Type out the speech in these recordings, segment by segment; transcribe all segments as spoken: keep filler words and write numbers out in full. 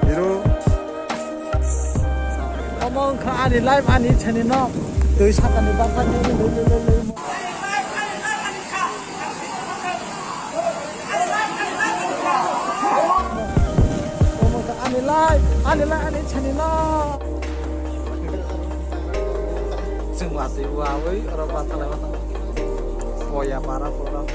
Hero. Omo wngkha ani life, ani chani no. Twi sakani bakha ni. Ani lai, ani lai, ani chani lai. Chwng watwi wawi oro bathalai bathalai. Boya para program.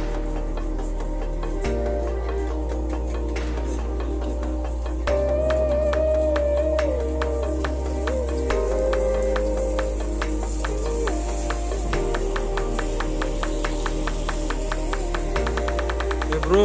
Hey, bro.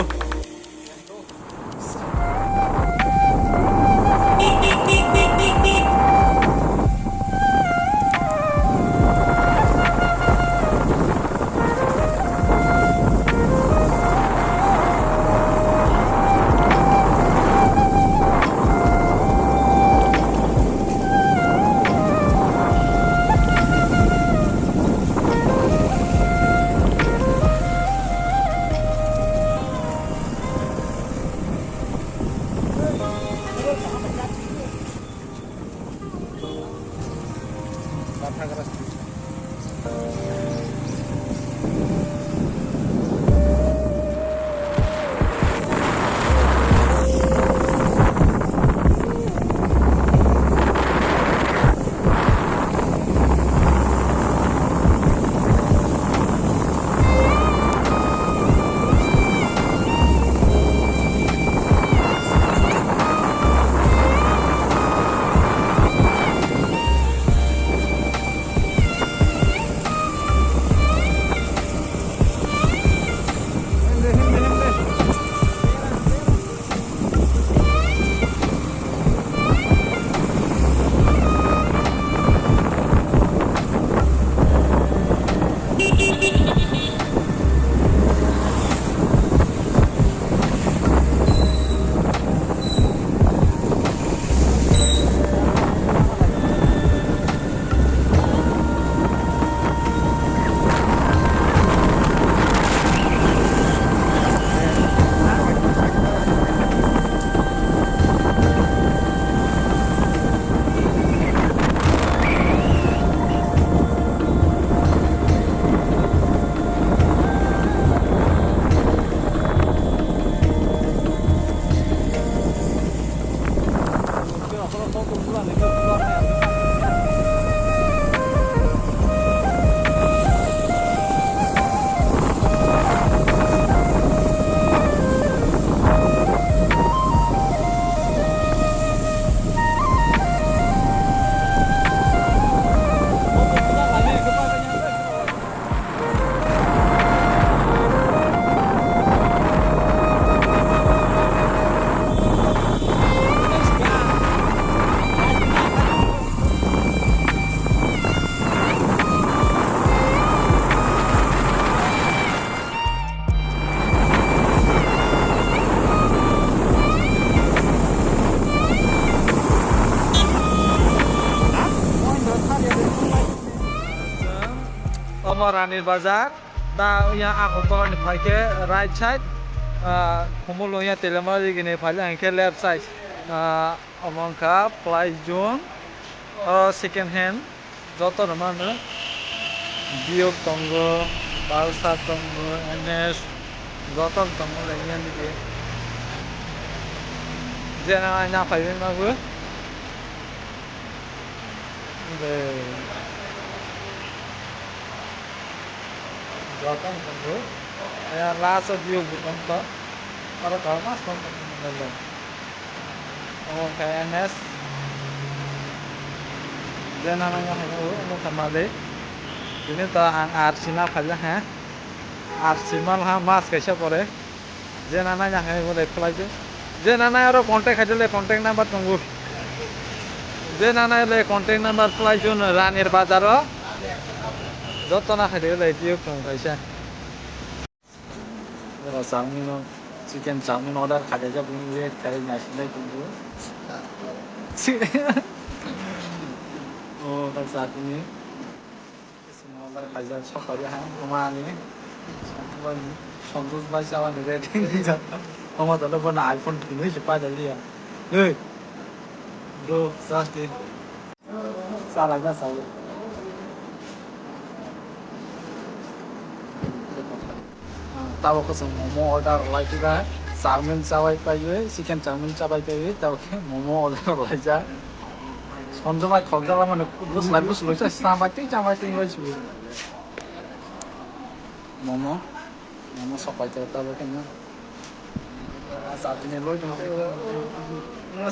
Omo Rani Bazar, da yang Agartala ni phaikhe right side, ah, Khumulwng ya Telemari gini phaikhe left side, ah, omo wngkha Fly Zone, oro second hand. Joto no mano. Duke tongo, Pulsar tongo, N S, joto no tongo le nini digi. Je nang ai na phaiwi mabu. Be. Joto no tongo. Ya last o Duke bo tongkha. Oro kha mas tongkha. Omo khe N S. Je nana ya hai o mo kama de. Ini to ang R C ma phaja ha. R C ma ha mas kaisa pore. Je nana ya hai o de khlai je. Je nana aro contact khai de le contact number tongo. Je nana le contact number khlai jo no Ranir Bazar o. Joto na khai de le jiyo tong kaisa. Oro chowmin no, chicken chowmin order khaijak, bini rate khe naisinai tongo. O, ta chutney. Order khaijak, sokpaiya ha, mani. Santosh bhai chawani rate. Omo tole bono iPhone tini se paidaliya. Hey, bro, chutney. Chalaina sawi. Tabuk khe chwng momo order rwlai khe ba, chowmin chabai paiwi, chicken chowmin chabai paiwi, tabuk khe momo order rwlaijak. Sonjomai khokjala mani bwslai bwslai sa chambai twi chambai twi bai swi. Momo, momo sokpai tei tabuk khe no. Chutney loi tong.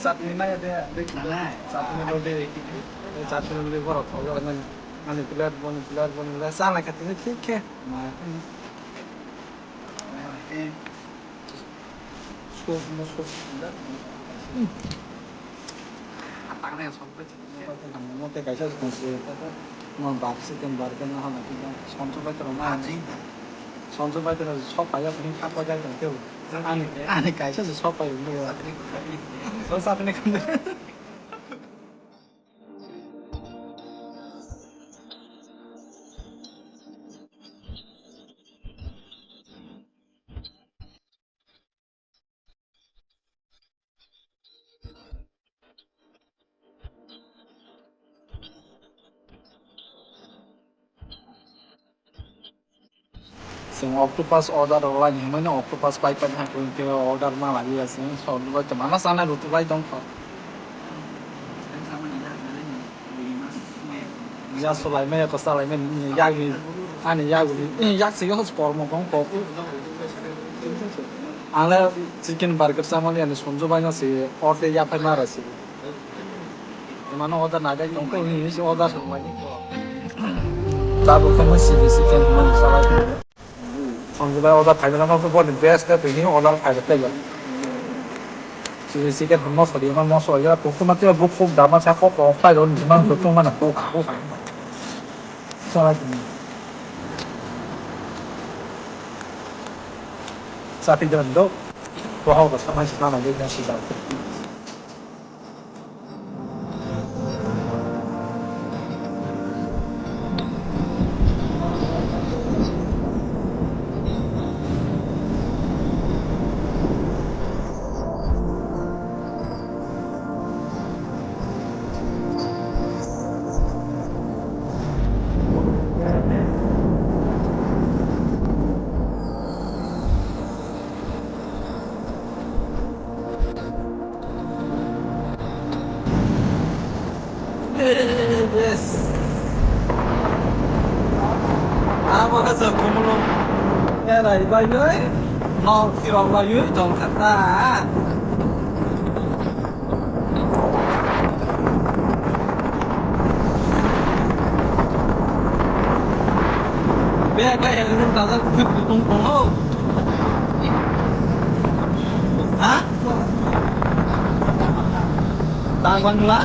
Chutney nai de. Chutney loi de. Chutney loi borok thok ani plate boni plate boni le sa lai kha tini thik khe. Scoop mo scoop. Mote kaisa songsi. Mo bak si tem bar tem na hana ki. Sonso bai tro ma. Sonso bai tro sok paya phin kha ko jai tro. Ani, ani kaisa se sok pai. So sa pini kam. Chwng octopus order rwlaini hwnmano octopus pai pai hai khe order ma lagiya chwng so bai tongma sana rutu bai tongkha. Ya solai maya ko salai maya ni yagni ani yagni yak se yo kormo kong ko. Ang le chicken burger samani ani sonjo bai no se order ya phai mara se. Emano order na dai tong ko ni se order song bai. Tabuk khe mo si si chicken mo salai. Sonjwbai order khaina no boni best khe tini order khaina tei. Chili chicken hwn moso di hwn moso ya kok ma tei buk kok dama sa kok kok khai ron di man kok ma na kok kok. Sala di. Sa ti dan do. Ko hau ko sa mai sa na de na si da. Yes. Abo khe chwng kumulung berai baiwi nok phirok baiwi tongkha ta. Bag bai helmet dajak phirwi tong tongo. Ha? Tang bangla?